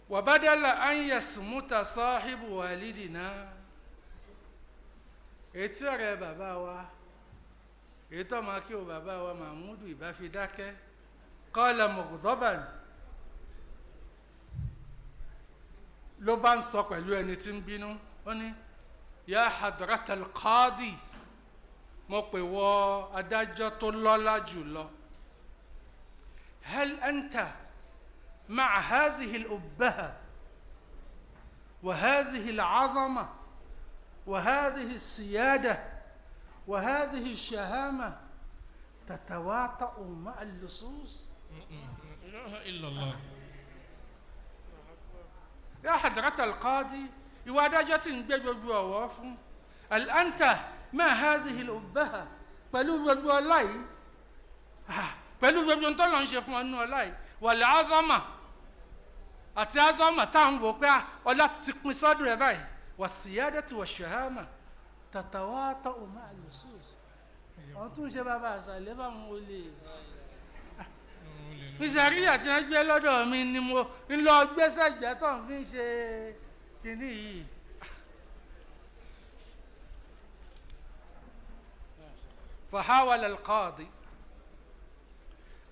Wa badala an yasmuta sahibu walidina, ètí ọ̀rẹ́ bàbá wa, èyí tó máa kí o bàbá wa Mahmudu ìbá fi dákẹ́, qala mughdaban, ló bá ń sọ pẹ̀lú ẹni tí ń bínú, ó ní ya hadratal qadi, mo pè wọ adájọ́ tó lọ́lá jùlọ, hal anta ma'a hadhihi al-ubbaha wa hadhihi al-'azama wa hadhihi as-siyada wa hadhihi ash-shahama tatawata'u ma'a al-lusus. Ilaha illallah. Ya hadrata al-qadi, ìwà adájọ́ tí ń gbé gbogbo ọ̀wọ́ fún, hal anta ma hadhihi al-ubbaha, pẹ̀lú gbogbo ọlá yìí, pẹ̀lú gbogbo tó lọ ń ṣe fún ọnú ọlá yìí, wal azama àti azama tá à ń wò pé ọlá ti pin sọ́dọ̀ ẹ̀ báyìí, was-siyadati wash-shahama tatawata'u ma'a al-lusus. Wọ́n tún ṣe bàbá àṣàlẹ́ báwọn olè mísàríyà tí wọ́n gbé lọ́dọ̀ mi ni mo ń lọ gbẹ́sẹ̀gbẹ́ tó ń fi ń ṣe kínní yìí. فحاول القاضي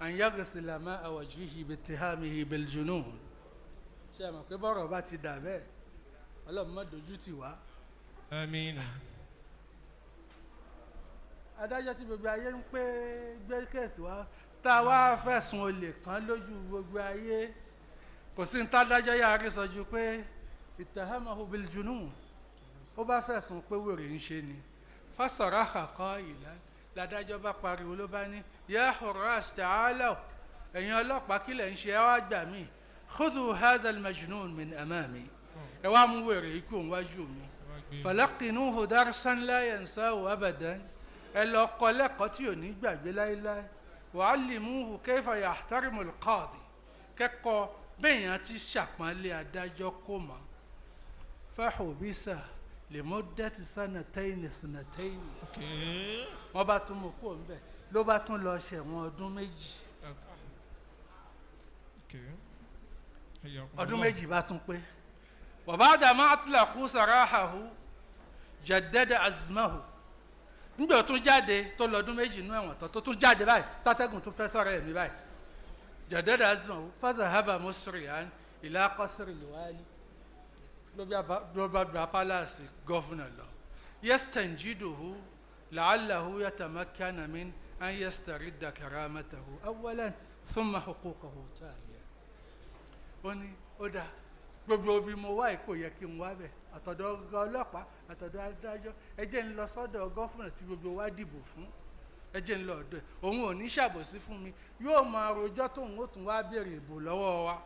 أن يغسل ماء وجهه باتهامه بالجنون. Ṣé ẹ mọ̀ pé bọ́rọ̀ bá ti dà bẹ́ẹ̀, Ọlọ́run má dojú tì wá. Àmín. Adájọ́ tí gbogbo ayé ń pé gbé case wá, tá a wá fẹ̀sùn olè kan lójú gbogbo ayé, kò sí ní tádájọ́ yára rí sọ ju pé ittahamahu bil junun, ó bá fẹ̀sùn pé wèrè ń ṣe ni. Fasaraha qailan, ládájọ́ bá pariwo ló bá ní ya hurras ta'alaw, ẹ̀yin ọlọ́pàá kílẹ̀ ń ṣe, ẹ wá gbà mí, khudhu hadha al majnun min amami, ẹ wá mú wèrè ikú wájú mi, falaqinuhu darsan la yansahu abadan, ẹ lọ kọ́ lẹ́kọ̀ọ́ tí ò ní gbàgbé láéláé, wa'allimuhu kayfa yahtarimu al-qadi, kẹ́kọ̀ọ́ bẹ́ẹ̀yàn ti ṣàpọ́nlé adájọ́ kò mọ́. Fahubisa limudati sanataini sanataini. Okay. Wọ́n bá tún mú kó ń bẹ̀, ló bá tún lọ ṣẹ̀wọ̀n ọdún 2. Okay. Hayyakum Ọdún Allah. 2 bá tún pé. Wàbáàdà máa tilàkú sàráhàhù jaddada azmahu. Nígbà tó jáde tó lọ ọdún 2 inú ẹ̀wọ̀n tán, tó tún jáde báyìí, tátẹ́gùn tún fẹ́ sọ̀rọ̀ ẹ̀mí báyìí, jaddada azmahu fadhahaba musri'an ila qasri al-wali. Ló bá gba palace governor lọ, yastanjiduhu la'allahu yatamakkana min an yastaridda karamatahu awwalan thumma huquqahu taliya. Ó ní ó dáa, gbogbo ibi mo wá kò yẹ kí n wá bẹ̀, àtọ̀dọ̀ ọ̀gá ọlọ́pàá, àtọ̀dọ̀ adájọ́, ẹ jẹ́ ń lọ sọ́dọ̀ governor tí gbogbo wa dìbò fún, ẹ jẹ́ ń lọ ọ̀dọ̀ ẹ̀, òun ò ní ṣàbòsí fún mi, yóò máa rojọ́ tóun ó tún wá béèrè ìbò lọ́wọ́ wa.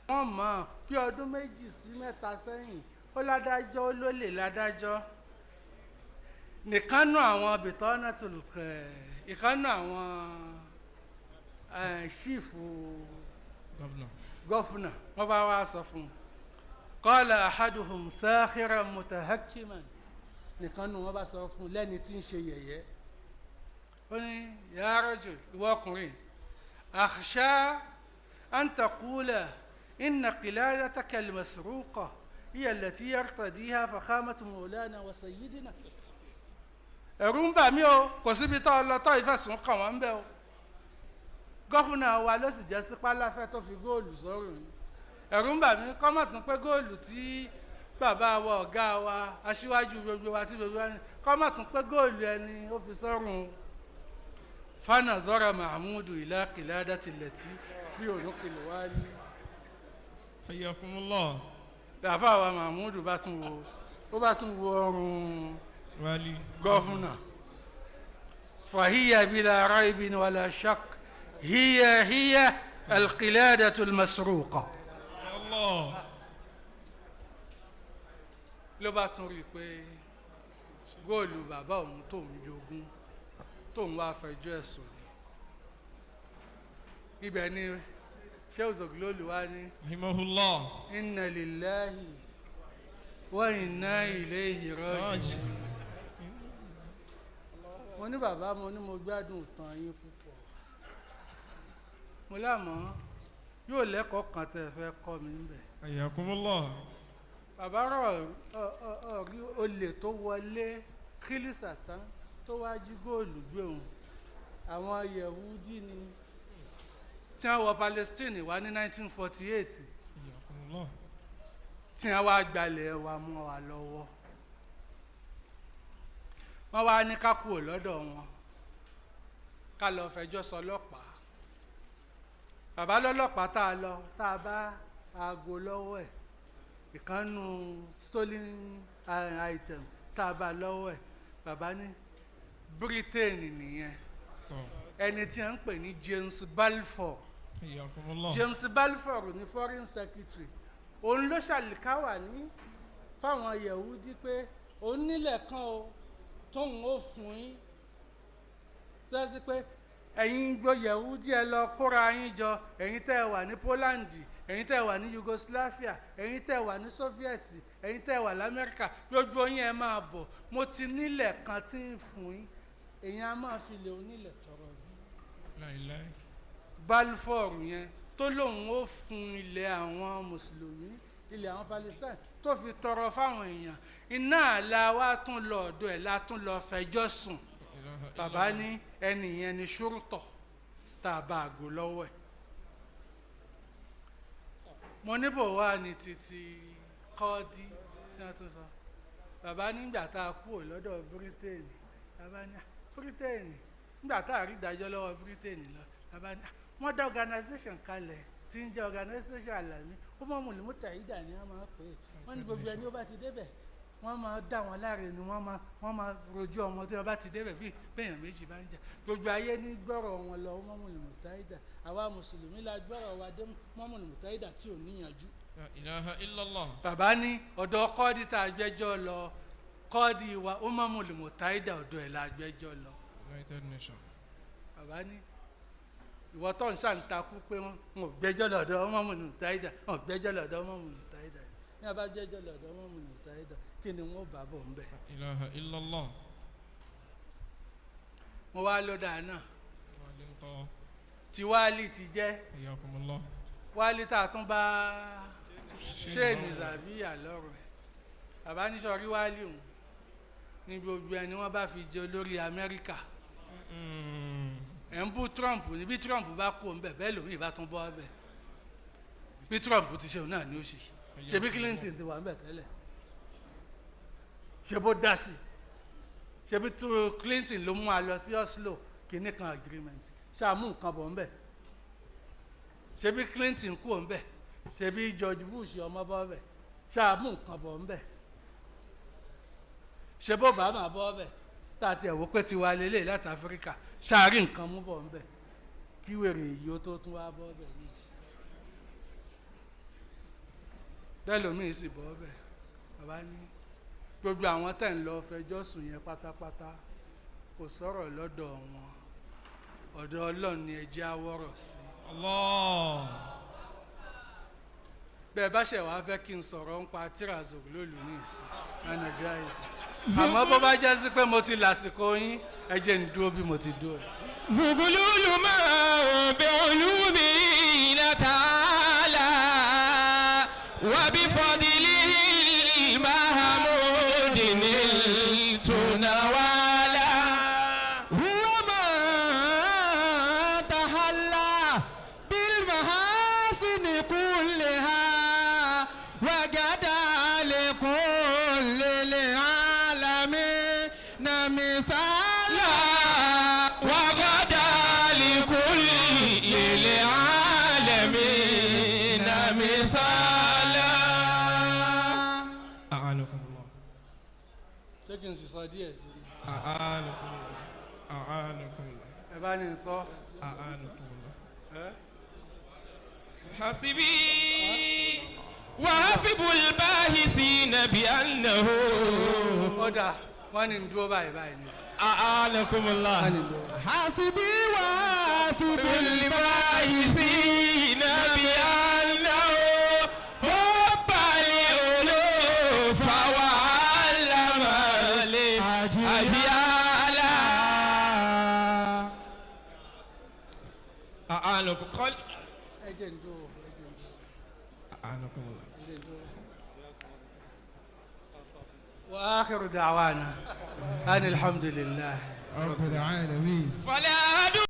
Wọ́n mọ̀ bí ọdún 2 sí 3 sẹ́yìn, ó ládájọ́, ó lólè ládájọ́ nìkánú àwọn bìtọ́nà tó ìkánú àwọn chief Governor. Governor. Wọ́n bá wá sọ fún un, qala ahaduhum sakhiran mutahakkiman, nìkan nù wọ́n bá sọ fún un lẹ́ni tí ń ṣe yẹ̀yẹ́. Ó ní ya rajul, ìwọ ọkùnrin, akhsha an taqula inna qiladataka al-masruqa hiya allati yartadiha fakhamatu mawlana wa sayyidina. Ẹ̀rù ń bà mí o, kò síbi tó lọ tó ìfẹ̀sùn kàn wọ́n ń bẹ́ o, governor wa ló sì jẹ́ sípá láfẹ́ tó fi góòlù sọ́rùn ni. Ẹ̀rù ń bà mí kọ́mọ̀ tún pé góòlù tí bàbá wa, ọ̀gá wa, aṣíwájú gbogbo wa tí gbogbo wa ní, kọ́mọ̀ tún pé góòlù ẹni ó fi sọ́rùn. Fanazara Mahmudu ila qiladati allati bí òrókèlè wá ní. Hayyakumullah. Làfà wa Mahmudu bá tún wo, ó bá tún wo ọrùn Wali. Governor. Fahiya bila raibin wala shak hiya hiya alqiladatu almasruqa. Allah. Ló bá tún rí i pé góòlù bàbá òun tóun jogún tóun wá fẹjọ́ ẹ̀sùn ni. Ibẹ̀ ni Sheikh Zoglolu wá ní Rahimahullah. Inna lillahi wa inna ilayhi raji'un. Mo ní bàbá, mo ní mo gbádùn ìtàn yín púpọ̀. Mo lámọ́ yóò lẹ́kọ̀ọ́ kan tẹ́ ẹ fẹ́ kọ́ mi níbẹ̀. Hayyakumullah. Bàbá rọ̀ ọ ọ ọ rí olè tó wọlé kílísà tán tó wá jí góòlù gbé òun, àwọn Yẹ̀wúdí ni tí wọ́n wọ Palestine wá ní 1948, Hayyakumullah. tí wọ́n wá gbalẹ̀ wa mọ́ wa lọ́wọ́. Wọ́n wá ní ká kúrò lọ́dọ̀ wọn, ká lọ fẹjọ́ sọ ọlọ́pàá. Bàbá lọ́lọ́pàá tá a lọ, tá a bá aago lọ́wọ́ ẹ̀, ìkànnù stolen item tá a bá lọ́wọ́ ẹ̀, bàbá ní Britain nìyẹn. Tọ́. Ẹni tí wọ́n ń pè ní James Balfour. Hayyakumullah. James Balfour ní foreign secretary, òun ló ṣàlìkáwà ní fáwọn Yẹ̀wúdí pé òun nílẹ̀ kan o tóun ó fún yín, tó yẹ sí pé ẹ̀yin gbọ́ Yẹ̀wúdí, ẹ lọ kóra yín jọ, ẹ̀yin tẹ́ ẹ wà ní Poland, ẹ̀yin tẹ́ ẹ wà ní Yugoslavia, ẹ̀yin tẹ́ ẹ wà ní Soviet, ẹ̀yin tẹ́ ẹ wà lamẹ́ríkà, gbogbo yín ẹ máa bọ̀, mo ti nílẹ̀ kan tí ń fún yín. Èyàn á máa fi lè onílẹ̀ tọrọ bí. Láìláì. Balfour yẹn tó lóun ó fún ilẹ̀ àwọn mùsùlùmí, ilẹ̀ àwọn Palestine, tó fi tọrọ fáwọn èèyàn, iná àlà wa tún lọ ọ̀dọ̀ ẹ̀ la tún lọ fẹjọ́ sùn. Bàbá ní ẹnì yẹn ni ṣúrùtọ̀ tá a bá àgọ́ lọ́wọ́ ẹ̀. Mo níbò wá ní títí kọ́ọ́dí tí wọ́n tún sọ. Bàbá nígbà tá a kúrò lọ́dọ̀ Bírítéènì, bàbá ní Bírítéènì, nígbà tá a rí ìdájọ́ lọ́wọ́ Bírítéènì lọ, bàbá ní wọ́n dá organisation kalẹ̀ tí ń jẹ́ Organisation Alami ó mọ̀ mùlùmùtàyídà ni wọ́n máa pè é. Wọ́n ní gbogbo ẹni ó bá ti débẹ̀, wọ́n máa dá wọn láre ni, wọ́n máa rojú ọmọ tí wọ́n bá ti débẹ̀. Bí bẹ́yàn méjì bá ń jà, gbogbo ayé ní gbọ́rọ̀ wọn lọ mọ́mùlùmùtàyídà. Àwa mùsùlùmí la gbọ́rọ̀ wa dé mọ́mùlùmùtàyídà tí ò níyànjú. La ilaha illallah. Bàbá ní ọ̀dọ̀ kọ́ọ̀dì tá a gbẹ́jọ́ lọ, kọ́ọ̀dì wa ó mọ́mùlùmùtàyídà, ọ̀dọ̀ ẹ̀ la gbẹ́jọ́ lọ. United Nations. Bàbá ní ìwọ tó ń ṣàǹtakú pé wọn ò gbẹ́jọ́ lọ́dọ̀ mọ́mùlùmùtàyídà, wọn ò gbẹ́jọ́ lọ́dọ̀ mọ́mùlùmùtàyídà. Ní a bá jẹ́jọ́ lọ́dọ̀ wọn mú nìta ẹ̀dá kí ni wọ́n bá bọ̀ ń bẹ̀. La ilaha illallah. Mo wá lọ́dà náà Wálé ńkọ́. tí wálì ti jẹ́ Hayyakumullah. wálì tá a tún bá ṣéènì zàbíyà lọ́rọ̀ ẹ̀ bàbá níṣọ́ rí wálì òun ní gbogbo ẹni wọ́n bá fi jẹ olórí Amẹ́ríkà ẹ̀ ń bú Trump ní bí Trump bá kú òun bẹ̀ bẹ́ẹ̀ lòmíì bá tún bọ́ bẹ̀ bí Trump ti ṣe òun náà ni ó ṣe ṣe bí Clinton ti wà ń bẹ̀ tẹ́lẹ̀ ṣe bó dá sí ṣe bí Clinton ló mú a lọ sí Oslo kìíní kan agreement ṣàmú nǹkan bọ̀ ń bẹ̀ ṣe bí Clinton kú òun bẹ̀ ṣe bí George Bush ọmọ bọ́ bẹ̀ ṣàmú nǹkan bọ̀ ń bẹ̀ ṣe bó Obama bọ́ bẹ̀ tá a ti ẹ̀wọ́ pé tiwa lélẹ̀ láti Áfíríkà ṣáàrí nǹkan mú bọ̀ ń bẹ̀ kí wèrè yìí ó tó tún wá bọ́ bẹ̀ ní ìsìn tẹlomiin sì bọ́ bẹ̀ bàbá ní gbogbo àwọn tẹ̀ ń lọ fẹjọ́ sùn yẹn pátápátá kò sọ̀rọ̀ lọ́dọ̀ wọn ọ̀dọ̀ Ọlọ́run ni ẹ jẹ́ àwọ̀rọ̀ sí. Allah. Bẹ́ẹ̀ bá ṣẹ̀ wá fẹ́ kí n sọ̀rọ̀ ń pa tírazò lólu ní ìsìn energize àmọ́ bó bá jẹ́ sí pé mo ti làsìkò yín ẹ jẹ́ n dúró bí mo ti dúró. زغلول ما بعلومه تعالى وبفضله المحمود نلت نوالا هو ما تحلى بالمحاسن كلها وجدا لكل العالمين مثالا وغدا لكل العالمين مثالا أعانكم الله Ṣé kí n sì sọ díẹ̀ sí i? أعانكم الله أعانكم الله Ẹ bá ní sọ. أعانكم الله Ẹ́ حسبي وحسب الباحثين بأنه ó dáa wọ́n ní n dúró báyìí báyìí ni. أعانكم الله Wọ́n ní n dúró. حسبي وحسب الباحثين بأنه رب الألوف وعلم الأجيال أعانكم قال Ẹ jẹ́ n dúró ẹ jẹ́ n dúró. أعانكم الله Ẹ jẹ́ n dúró. وآخر دعوانا أن الحمد لله رب العالمين. فلا أدعو